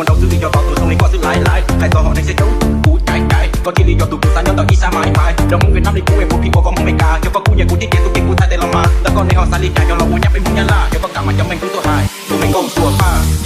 Ntau xwb li yog tos tus zoo li koj xwb laiv laiv, hais txog hom neeg seb caum kuv caiv caiv, koj thiaj li yog tus kuv xav nyob ntawm ib sab mais mais. Yog Hmoob Vietnam li kuv es kuv phim ua kom Hmoob Meskas, yog koj kuj nyiam kuv thiab ces tus ces kuv txhais tes los mas. Ntawm koj nej ho xav li cas yog los ua nyab peb Hmoob Nyab Laj, yog koj kam mas cov meej tub tuaj hais tus me nkauj tuag paj.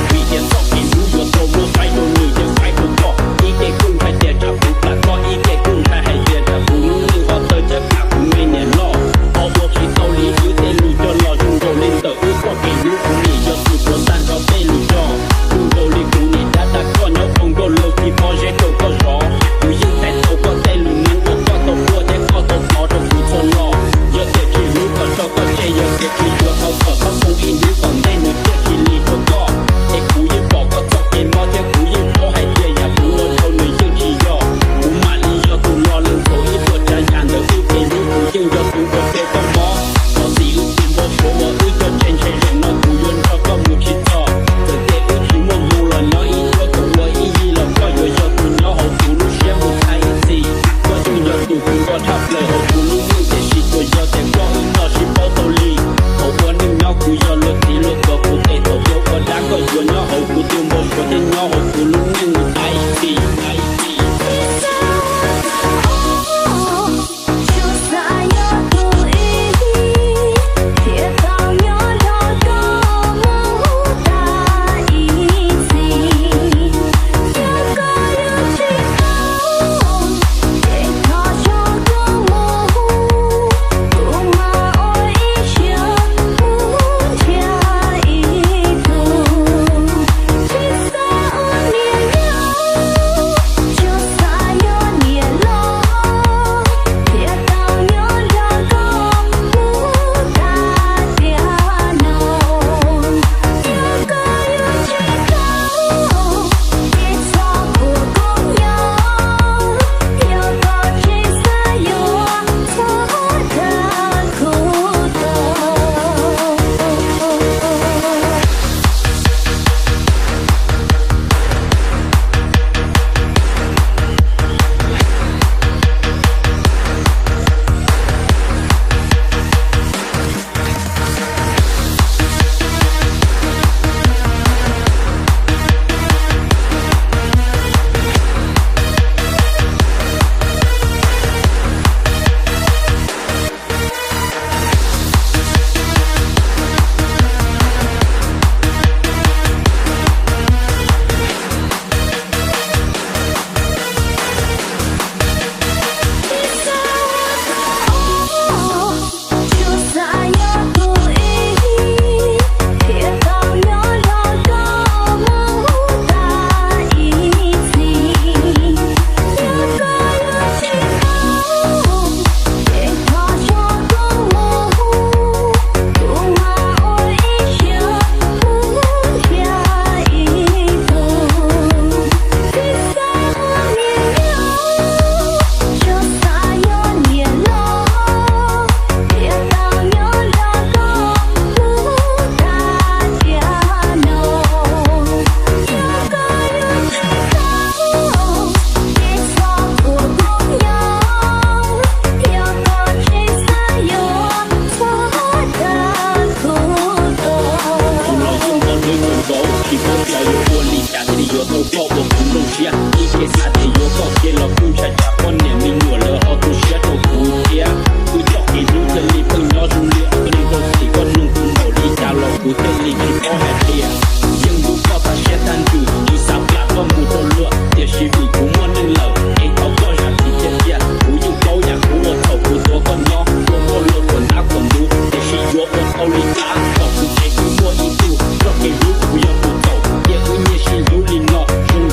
Vim tias txoj kev hlub yuav tau muab faib rau nws thiab faib rau koj. Ib ce kuj ntshai tias tsam kuv plam koj, ib ce kuj ntshai hais tias tsam kuv lub neej ho tawg thiab plam kuv me niam loj. Ho ua tsis tau li wb tej lus coj los zoo nkaus li ntawm wb txoj kev hlub. Kuv niam yog tus tuav tag nrho tej lus coj, zoo nkaus li kuv niam dab tas koj nyob zoo nkauj laug tsis pob zeb rau koj zov. Kuv yeej tais tau koj tej lus neeg uas koj tau ua thiab koj tau tos rau kuv txhua lo. Yog tias tsis hlub kom tso koj tseg, yog tias tsis yuav tau kom txhob poob ib hnub tom ntej nws thiaj tsis li rau koj. Es kuv yeej pom koj txoj kev mob thiab kuv yeej paub hais tias yam kuv ua rau nws yeej tsis yog. Kuv mam li yog tus lo lees txhaum ib puas tsav yam ntawm wb kev hlub, kuv yeej yog tus ua rau koj mob. Thov txim wb tus npau suav uas wb cog tseg ntshe zaum no kuv yuav nrog koj mus tsis txog. Txawm tias wb tsis muaj hmoo los nyob ib suab, thaum ua ib yig los koj yuav yog tus nyob hauv kuv lub siab mus tag ib txhis. Koj yeej yog tus kuv nco tshaj plaws hauv kuv lub neej, tiam sis tsuas yog tias koj wb noj sib paub tau li. Thaum ua neej nyob kuv yog luag txiv luag tuav kuv tes, thaum yuav ua dab koj yuav nyob hauv kuv tus npau suav thiab nyob hauv kuv lub neej mus tag ib txhis. Tus los yeej muaj hnub mus nkaus, tsis paub xyov yuav ua li cas thiaj li yuav tau koj ua kuv nplooj siab. Ib ce xav tias yuav koj kiag los kuj ntshai tsam poj niam me nyuam lawv ho tu siab rau kuv thiab. Wb txoj kev hlub thiaj li pheej nyob zoo li ob leeg rau txim, koj nug kuv npaum li cas los kuv thiaj li tsis paub hais tias. Yeej hlub koj tas siab tag ntsws, tsis xav plam koj mus rau luag, tiam sis vim kuv muaj neej lawm es thov koj zam txim tiag tiag. Kuv yeej paub yam kuv ua txhaum, kuv tuav koj nyob ua nkauj laug khuam ntab khuam ntug, tiam sis yuav ua tau li cas kom kuv tsev twb muaj ib tug. Txoj kev hlub kuv yog tus txhaum, cia wb nyias sib hlub li no zoo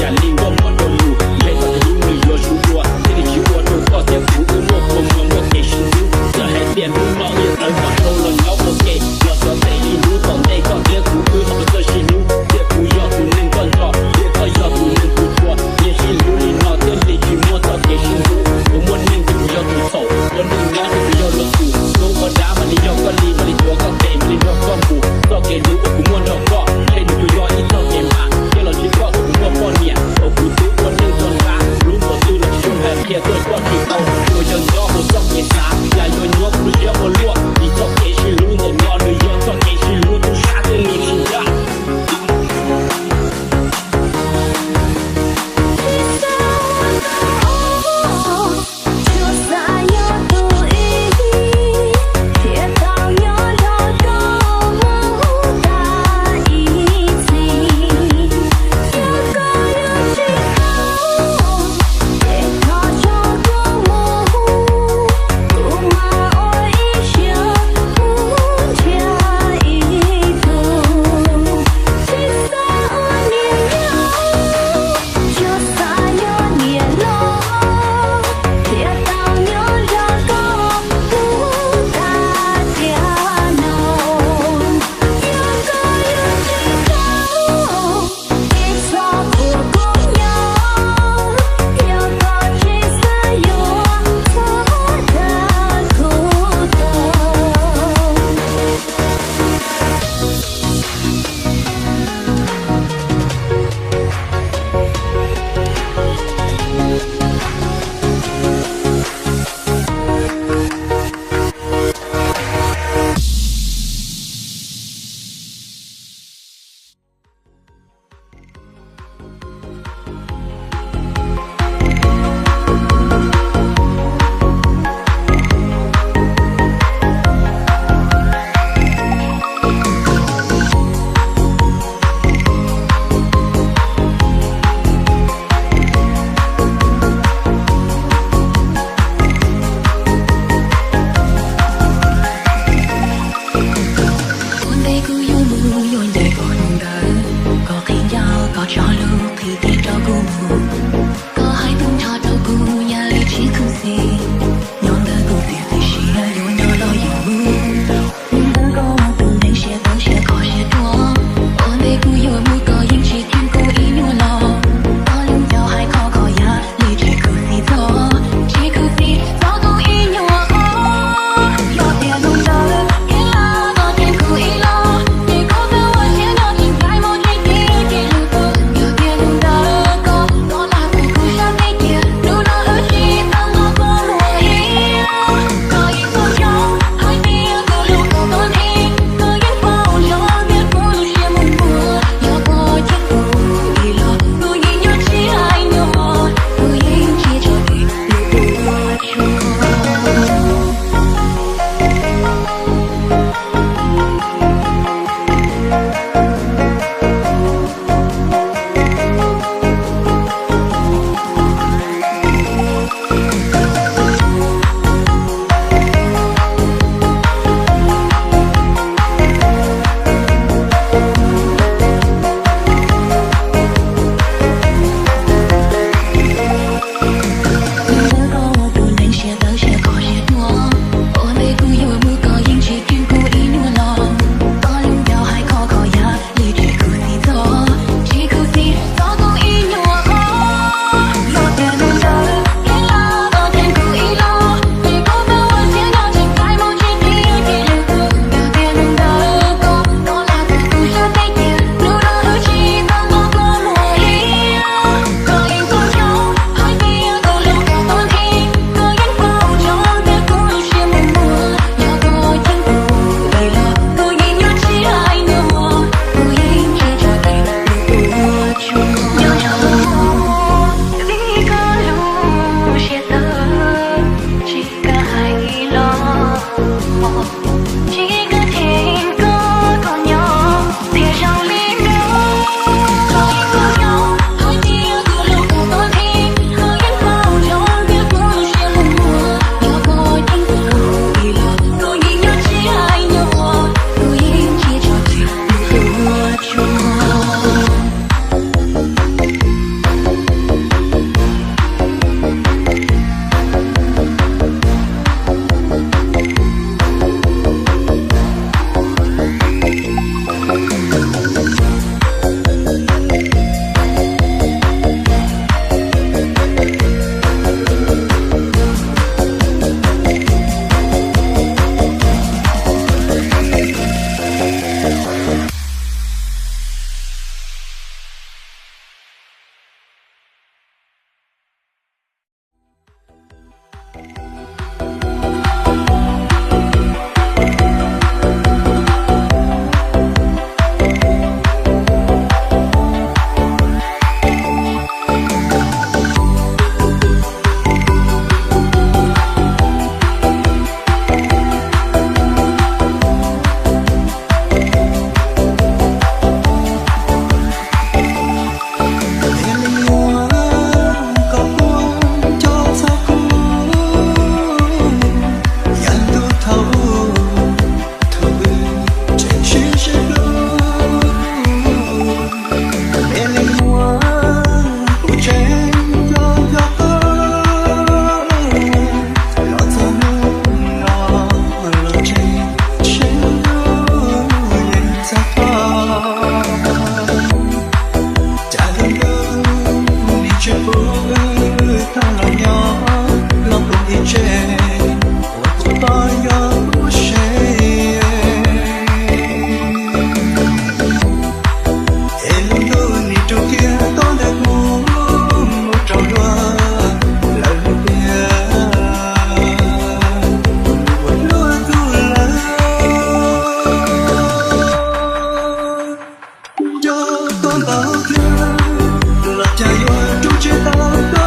Los cas yuav rub tsis tau koj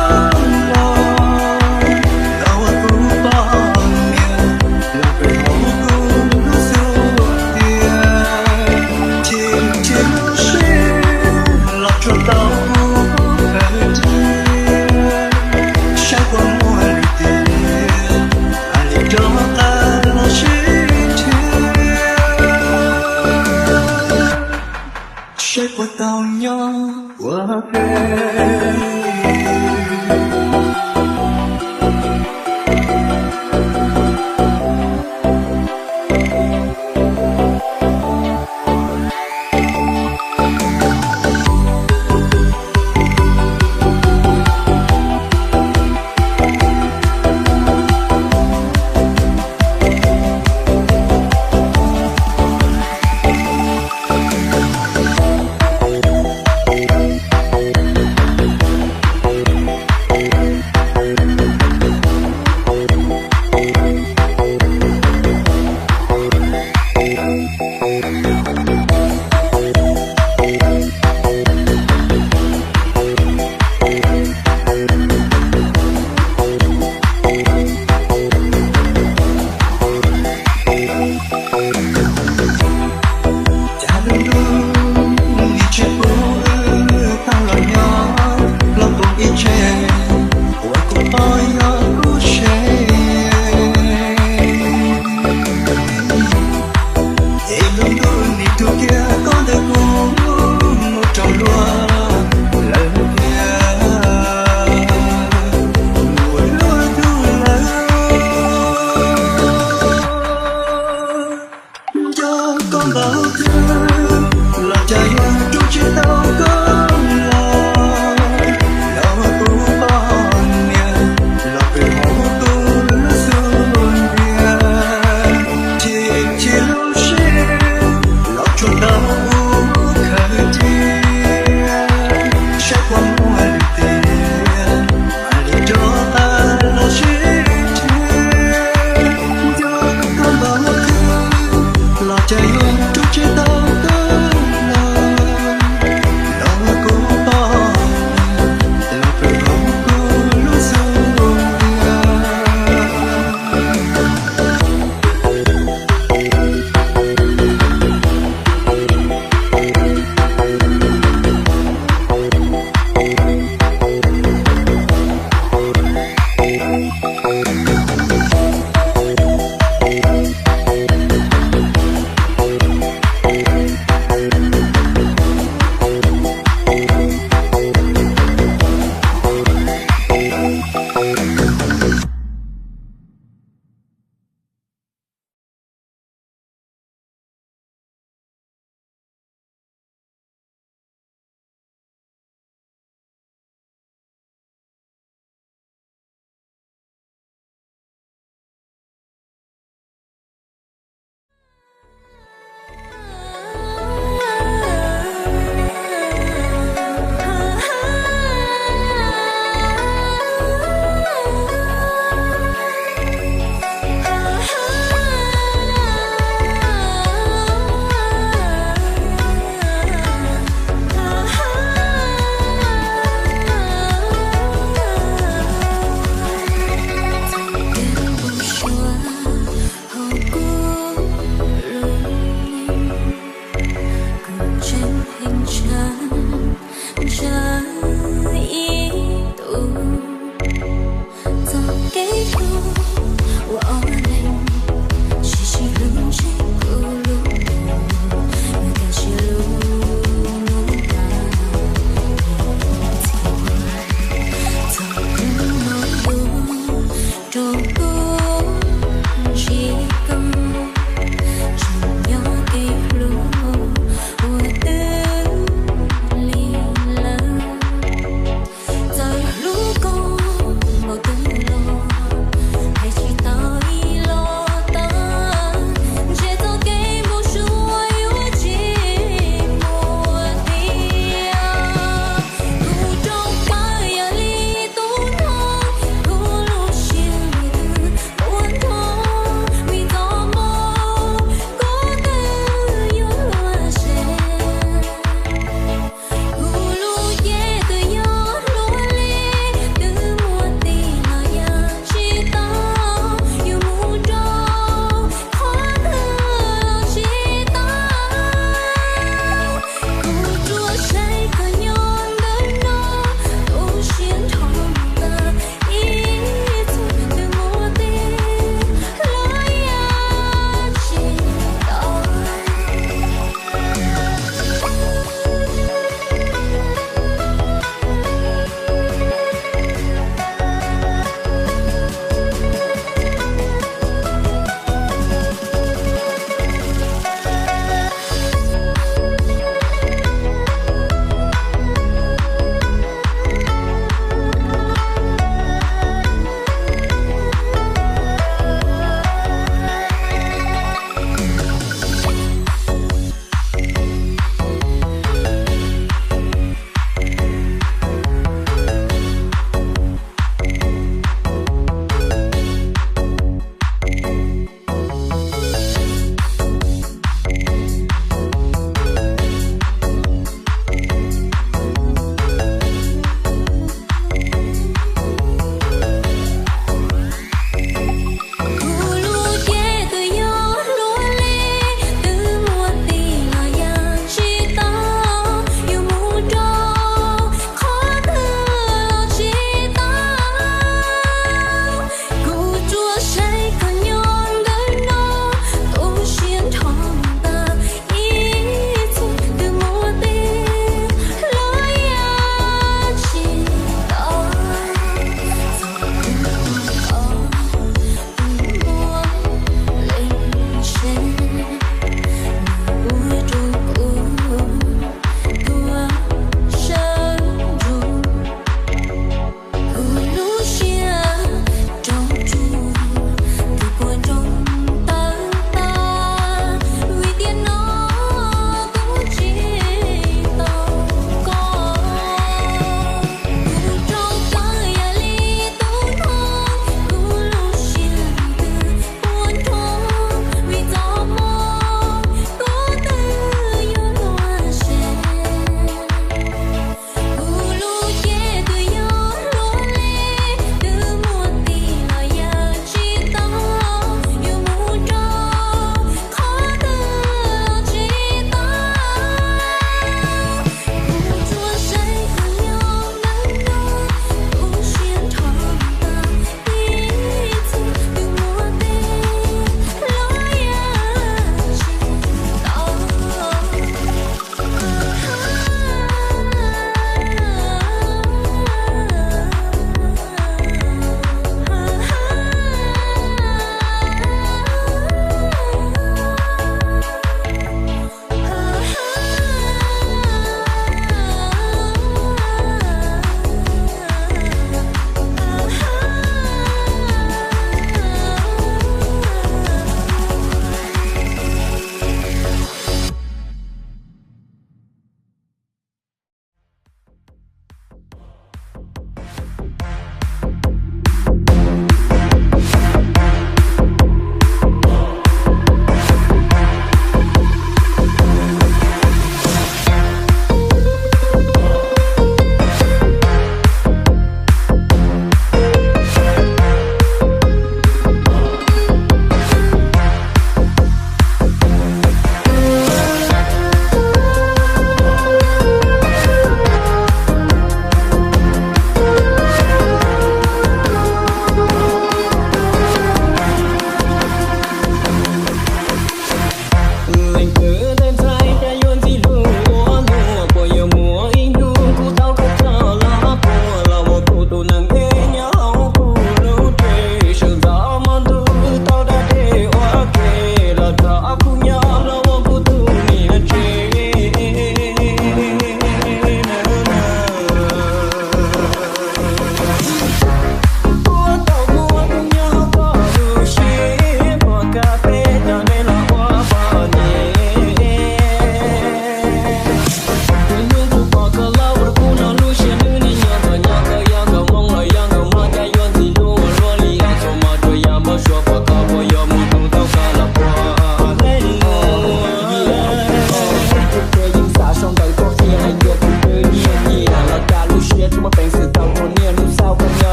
los, tau ua kuv poj niam, los pem hauv kuv lub xub tiag. Chim chim lub siab los tsuas tau kuv khawm tiag, saib puas muaj lwm tiag, hais li rov qab los sib nrhiav, saib puas tau nyob ua ke.